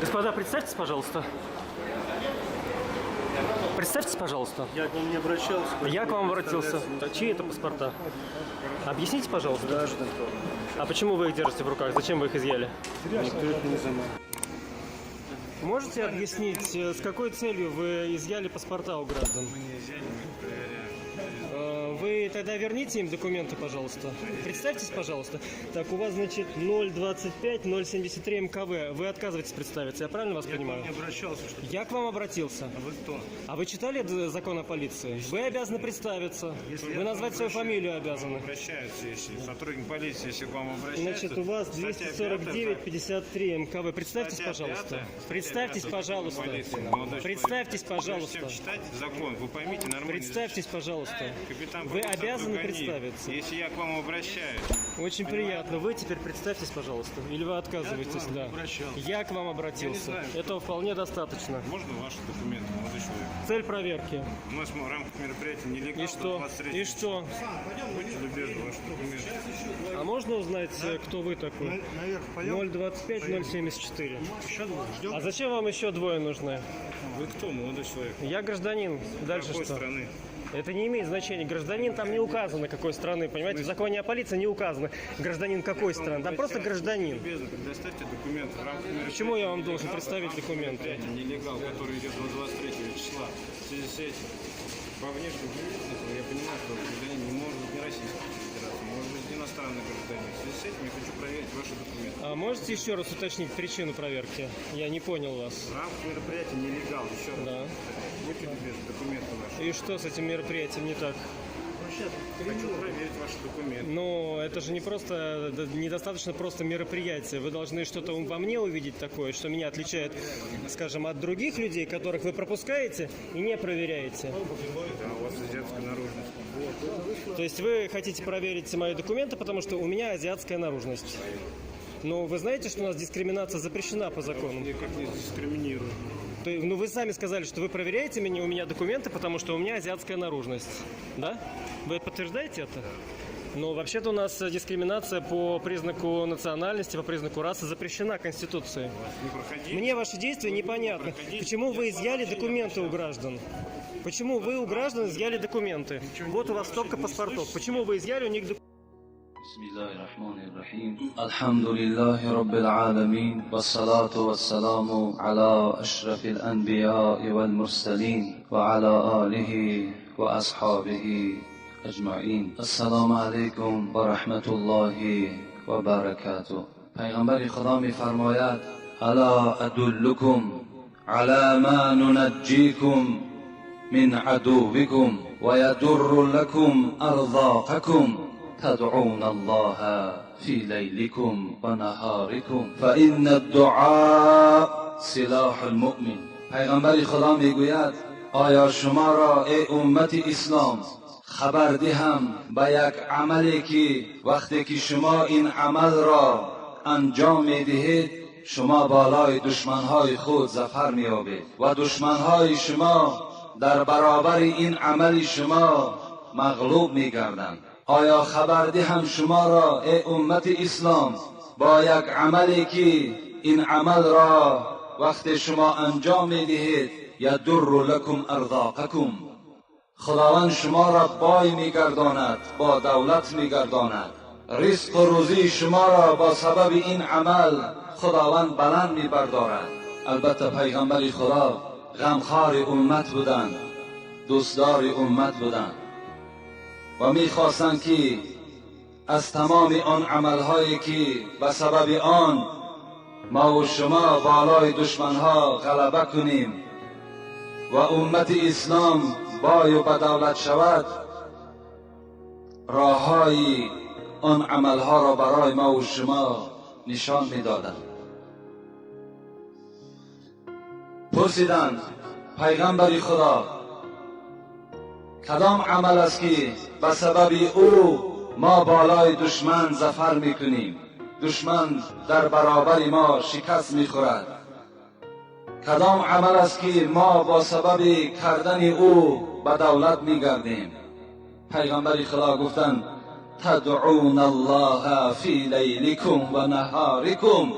Господа, представьтесь, пожалуйста. Представьтесь, пожалуйста. Я к вам не обращался. Я к вам обратился. Чьи это паспорта? Объясните, пожалуйста. Граждан. А почему вы их держите в руках? Зачем вы их изъяли? Никто их не изымал. Можете объяснить, с какой целью вы изъяли паспорта у граждан? Мы не изъяли, мы проверяем. Вы тогда верните им документы, пожалуйста. Представьтесь, пожалуйста. Так, у вас, значит, 025 073 МКВ. Вы отказываетесь представиться, я правильно вас Я к вам понимаю? не обращался, что Я к вам обратился. А вы кто? А вы читали закон о полиции? Вы обязаны представиться. Если Вы я назвать к вам свою обращаюсь, фамилию обязаны. Обращаются, если сотрудник полиции, если к вам обращаются. Значит, у вас статья 249 53 МКВ. Представьтесь, Статья пожалуйста. пятая. Представьтесь, Статья пятая пожалуйста. полиции, молодой человек. Представьтесь, пожалуйста. Прежде чем читать закон, вы поймите нормально. Представьтесь, пожалуйста. Капитан Вы полиции обязаны Абдуганиев, представиться. Если я к вам обращаюсь, Очень приятно. Вы теперь представьтесь, пожалуйста. Или вы отказываетесь? Я к вам Да. обращался. Я к вам обратился. Я не знаю, Этого вполне достаточно. можно ваши документы, молодой человек? Цель проверки. У нас в рамках мероприятия нелегал И что? до 23 И что? Будьте любезны, ваши документы. А можно узнать, кто вы такой? Наверх пойдем? 025 074. Еще двое. Ждем. А зачем вам еще двое нужны? Вы кто, молодой человек? Я гражданин. Дальше Какой что? страны? Это не имеет значения. Гражданин там не указано, какой страны, понимаете? В законе о полиции не указано, гражданин какой страны. Там просто гражданин. Любезно, предоставьте документы в рамках мероприятия. Почему я вам должен «Нелегал», представить в рамках документы? мероприятия «Нелегал», который идет до 23 числа. В связи с этим, по внешнему признаку, я понимаю, что гражданин не может быть не Российской Федерации, может быть иностранный гражданин. В связи с этим я хочу проверить ваши документы. А можете еще раз уточнить причину проверки? Я не понял вас. В рамках мероприятия «Нелегал», еще раз. Да. Будьте любезны, документы ваши. И что с этим мероприятием не так? Хочу проверить ваши документы. Но это же не просто, да, недостаточно просто мероприятие. Вы должны что-то во мне увидеть такое, что меня отличает, скажем, от других людей, которых вы пропускаете и не проверяете. Да, у вас азиатская наружность. То есть вы хотите проверить мои документы, потому что у меня азиатская наружность. Но вы знаете, что у нас дискриминация запрещена по закону? Никак не дискриминирую. Ну, вы сами сказали, что вы проверяете меня, у меня документы, потому что у меня азиатская наружность. Да? Вы подтверждаете это? Но вообще-то у нас дискриминация по признаку национальности, по признаку расы запрещена Конституцией. Не проходите. Мне ваши действия непонятны. Почему вы изъяли документы у граждан? Почему вы у граждан изъяли документы? Вот у вас стопка паспортов. Почему вы изъяли у них документы? بسم الله الرحمن الرحيم الحمد لله رب العالمين والصلاة والسلام على أشرف الأنبياء والمرسلين وعلى آله وأصحابه أجمعين السلام عليكم ورحمة الله وبركاته. پیغمبر خدا می فرماید: ألا أدلكم على ما ننجيكم من عدوكم ويدر لكم أرزاقكم تدعون الله في ليلكم ونهاركم فإن الدعاء سلاح المؤمن. پیغمبر خدا میگوید: آیا شما را ای امت اسلام خبر دهم به یک عملی که وقتی که شما این عمل را انجام میدهید، شما بالای دشمنهای خود ظفر مییابید و دشمنهای شما در برابر این عمل شما مغلوب میگردند؟ آیا خبر دهم شما را ای امت اسلام با یک عملی که این عمل را وقتی شما انجام میدهید، يدر لكم أرزاقكم، خداوند شما را بای میگرداند، با دولت میگرداند، رزق و روزی شما را با سبب این عمل خداوند بلند میبردارد؟ البته پیغمبر خدا غمخوار امت بودند، دوستدار امت بودند و میخواستند که از تمام آن عملهایی که به سبب آن ما و شما بالای دشمنها غلبه کنیم و امت اسلام بای و به دولت شود، راههای آن عملها را برای ما و شما نشان میدادند. پرسیدند: پیغمبر خدا، کدام عمل است که به سبب او ما بالای دشمن ظفر میکنیم، دشمن در برابر ما شکست میخورد؟ کدام عمل است که ما با سبب کردن او به دولت میگردیم؟ پیغمبر خدا گفتند: تدعون الله في ليلكم ونهاركم.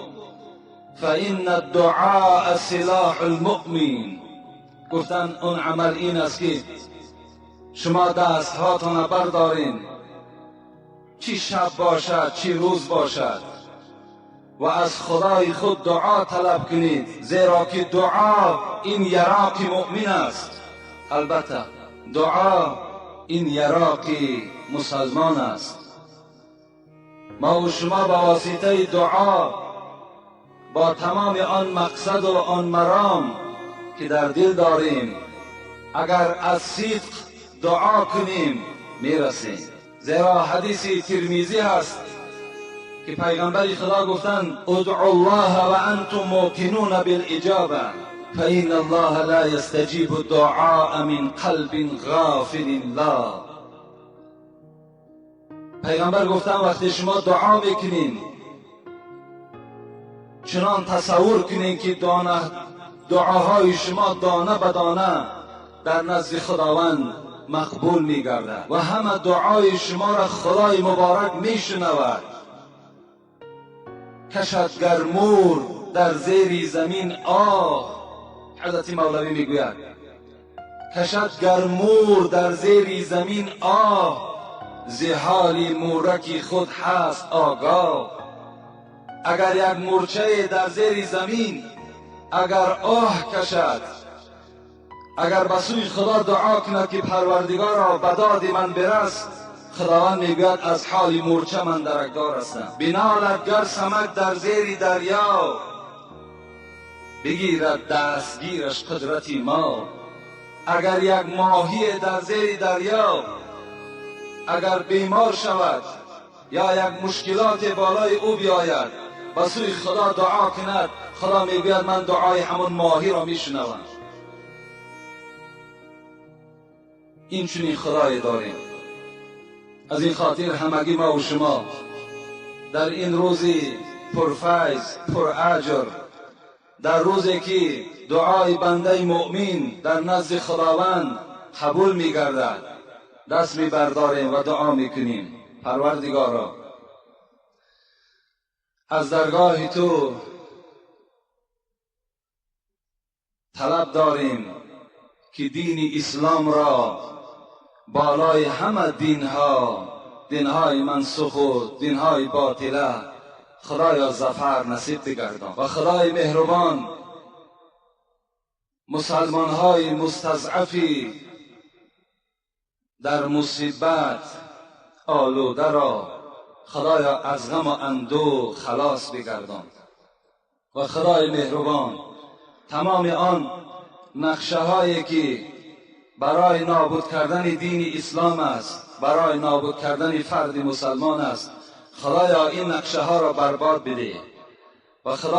فإن الدعاء سلاح المؤمن. گفتن اون عمل این است که شما دست هاتان بردارین، چی شب باشد چی روز باشد، و از خدای خود دعا طلب کنید، زیرا که دعا این یراق مؤمن است. البته دعا این یراق مسلمان است. ما و شما با واسطه دعا با تمام آن مقصد و آن مرام که در دل داریم، اگر از صدق دعا کنیم میرسیم. زیرا حدیث ترمیزی هست که پیغمبر خدا گفتند ادعوا الله و انتم موقنون بالاجابه فإن الله لا يستجيب الدعاء من قلب غافل لا. پیغمبر گفتن وقتی شما دعا میکنین چنان تصور کنین که دعاهای شما دانه به دانه در نزد خداوند مقبول میگردد و همه دعای شما را خدای مبارک میشنود. کشد گر مور در زیر زمین آه، حضرت مولوی میگوید کشد گر مور در زیر زمین آه، ز حال مورک خود هست آگاه. اگر یک مورچه در زیر زمین اگر آه کشد، اگر به سوی خدا دعا کند که پروردگارا به داد من برس، خداوند میگوید از حال مورچه من درکدار هستم. بنالد گر سمک در زیر دریا، بگیرد دستگیرش قدرت ما. اگر یک ماهی در زیر دریا اگر بیمار شود یا یک مشکلات بالای او بیاید، به سوی خدا دعا کند، خدا میگوید من دعای همون ماهی را میشنوم. این چنین خدای داریم. از این خاطر همگی ما و شما در این روزی پرفیض پراجر، در روزی که دعای بنده مؤمن در نزد خداوند قبول میگردد، دست میبرداریم و دعا میکنیم پروردگارا از درگاه تو طلب داریم که دین اسلام را بالای همه دینها، دینهای منسوخ و دینهای باطله، خدایا ظفر نصیب بگردان. و خدای مهربان مسلمانهای مستضعفی در مصیبت آلوده را خدایا از غم و اندوه خلاص بگردان. و خدای مهربان تمام آن نقشه هایی که برای نابود کردن دین اسلام است، برای نابود کردن فرد مسلمان است، خدایا این نقشه ها را برباد بده. و خدا